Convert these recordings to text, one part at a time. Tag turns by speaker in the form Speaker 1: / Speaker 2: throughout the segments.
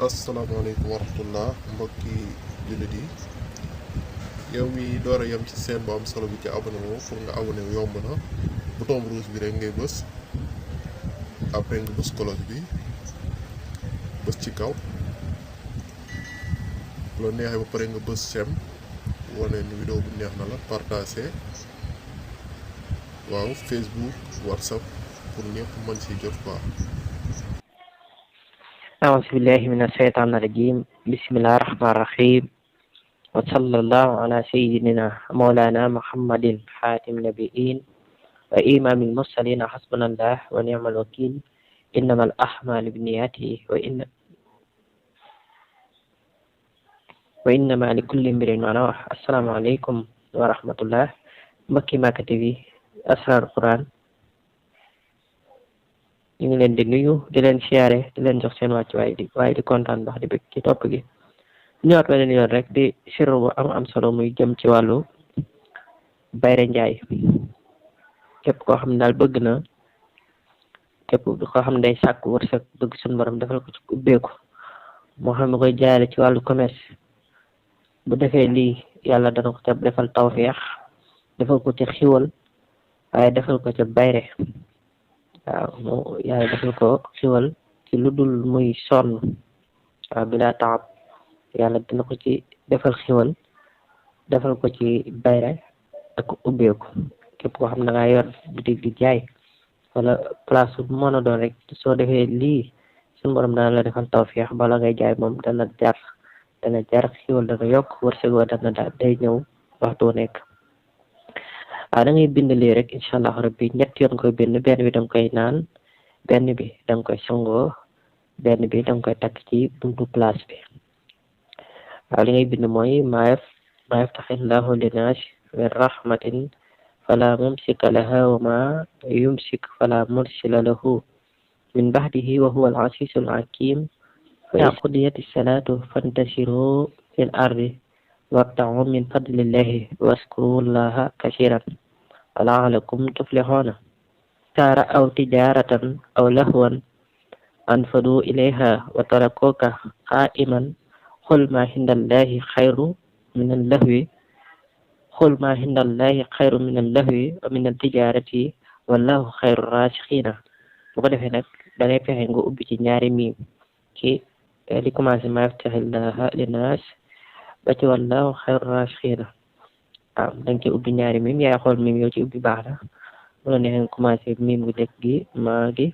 Speaker 1: asalaamaaleykum wa rahmatullah mbokki jullit yi yow mi door a yem ci seen bu am solo bi ci abonné wu pour nga abonné wu yomb na bouton rouge bi rek ngay bës après nga bës cloche bi bës ci kaw loo neexee ba pare nga bës sem wane ni vidéo bu neex na la partagé waaw Facebook WhatsApp pour ñëpp mën si jot quoi.
Speaker 2: أعوذ بالله من الشيطان الرجيم بسم الله الرحمن الرحيم وصلى الله على سيدنا مولانا محمد خاتم النبيين وإمام المرسلين حسبنا الله ونعم الوكيل إنما الأعمال بالنيات وإنما لكل امرئ ما نوى السلام عليكم ورحمة الله mbokki Maka TV Asrar Quran ñu ngi leen di nuyu di leen siyaare di leen jox seen wàcc waaye di kontaan ndax di bëgg ci topp gi ñëwaat beneen yoon rek di sirru bu am solo muy jëm ci wàllu bayre njaay képp koo xam ne daal bëgg na képp koo xam ne day sàkk wërsëg bëgg suñu borom defal ko ci ubbeeku moo xam ne koy jaayale ci wàllu commerce bu defee lii yàlla dana ko ca defal tawfeex defal ko ci xiwal waaye defal ko ca bayre waaw moo yàlla defal ko xiwal ci lu dul muy sonn waaw bilaa taab yàlla dina ko ci defal xiwal defal ko ci bayre ak ubbeeku képp koo xam ne nga yor bitig di jaay wala place bu mën a doon rek soo defee lii suñu borom dana la defal tawfeex bala ngay jaay moom dana jar xiwal dana yokk wërsëg wa dana day ñëw waxtu nekk waaw da ngay bind lii rek incha allah rabbi ñett yoon koy bind benn bi danga koy naan benn bi danga koy sangoo benn bi danga koy takk ci buntu place bi waaw li ngay bind mooy maa yaftaxillahu linnaas min rahmatin fala mumsika laha wa ma yumsik fala mursila lahu min baxdihi wa huwa al-aziizu al-hakiim fa idaa qudiyati salaatu fantashiruu fil ardi wabtaxu min fadlillahi waskuru llaha kasiran la'allakum tuflixuuna saara aw tijaaratan aw lahwan anfadu ilayha wa tarakuuka qaa'iman qul maa indallahi xayru min allahwi wa min altijaarati wallahu xayru raasixiina bu ko defee nag da ngay fexe nga ubbi ci ñaari miim ci li commencé maa yaftaxillaaha linnaas ba ci wallahu xayru raasixiina waaw da nga ci ubbi ñaari mim yaay xool mim yow ci ubbi baax na bu la neexee nga commencé mim gu njëkk gi maa gi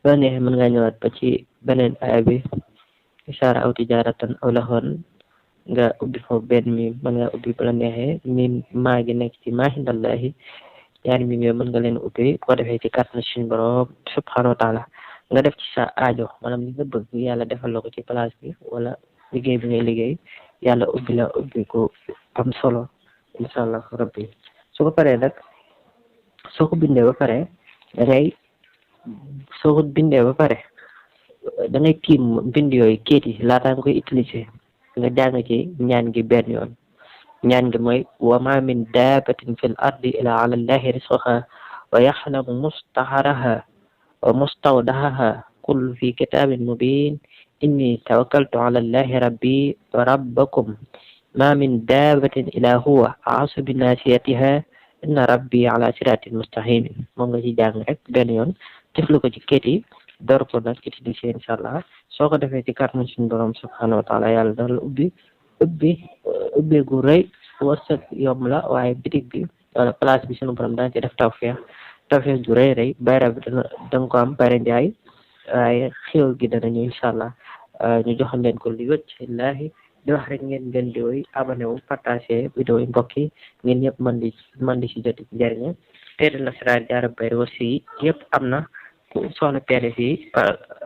Speaker 2: bu la neexee mën ngaa ñëwaat ba ci beneen aaya bi isaara aw tijaaratan aw lahwan nga ubbi foofu benn mim mën nga ubbi bu la neexee mim maa gi nekk ci maa indallahi ñaari mim yooyu mën nga leen ubbi bu ko defee ci kàttan suñu borom subhanahu wa taala nga def ci sa aajo maanaam li nga bëgg yàlla defal la ko ci place bi wala liggéey bi ngay liggéey yàlla ubbi ko am solo incha allah rabbi su ko paree nag soo ko bindee ba pare da ngay tiim bind yooyu kéet yi laataa nga koy utiliser nga jàng ci ñaan gi benn yoon ñaan gi mooy wa ma min daabatin fil ardi illa ala llahi rizquha wa yaxlamu mustaqarraha wa mustawdaaha kullu fi kitabin mubin inni tawakkaltu ala allahi rabbi wa rabbakum ma min daabatin illa huwa aasu bi naasiyatiha inna rabbi ala siratin mustaqim moom nga ci jàng rek benn yoon tiflu ko ci kayit yi door ko nag utiliser incha allah soo ko defee ci kàttanu suñu borom subhanahu wa taala yàlla dana la ubbi gu rëy wërsëg yomb la waaye bitig bi wala place bi suñu borom dana ci def tawfeex gu rëy bayra bi danga ko am bayra njaay waaye xéwal gi dana ñëw incha allah ñu joxal leen ko li wëcc illaahi di wax rek ngeen gën di woy abonné wu partagé vidéo yi mbokk yi ngeen ñëpp mën di si jot ci njëriñ te de lasrar jaara bayre aussi yëpp am na ku soxla PDF yi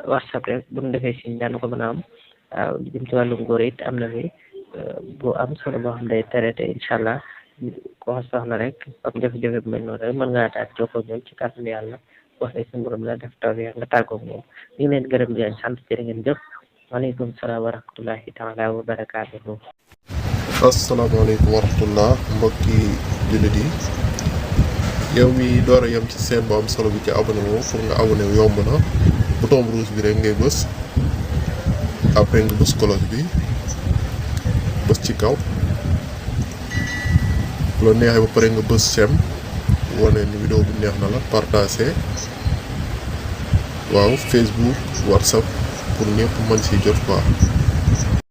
Speaker 2: WhatsApp rek bu ñu defee si daan ko mën a am waaw jëm ci wàllum góor it am na fi bu am solo boo xam day traité incha allah ko soxla rek am jafe-jafe bu mel noonu rek mën ngaa taat jokkoo ñoom ci kàttan yàlla wax ne suñu borom la def tawfeex nga tàggoo moom ñu ngi leen gërëm di leen sant jërë ngeen jëf waaleykum salaam wa rahmatullahi taala wa barakaatuhu.
Speaker 1: asalaamaaleykum wa rahmatullah mbokki jullit yi yow mi door a yem ci seen bu am solo bi ci abonné wu pour nga abonné wu yomb na bouton rouge bi rek ngay bës après nga bës cloche bi bës ci kaw bu la neexee ba pare nga bës sem wane ni vidéo bi neex na la partager waaw Facebook WhatsApp pour ñëpp mën si jot quoi.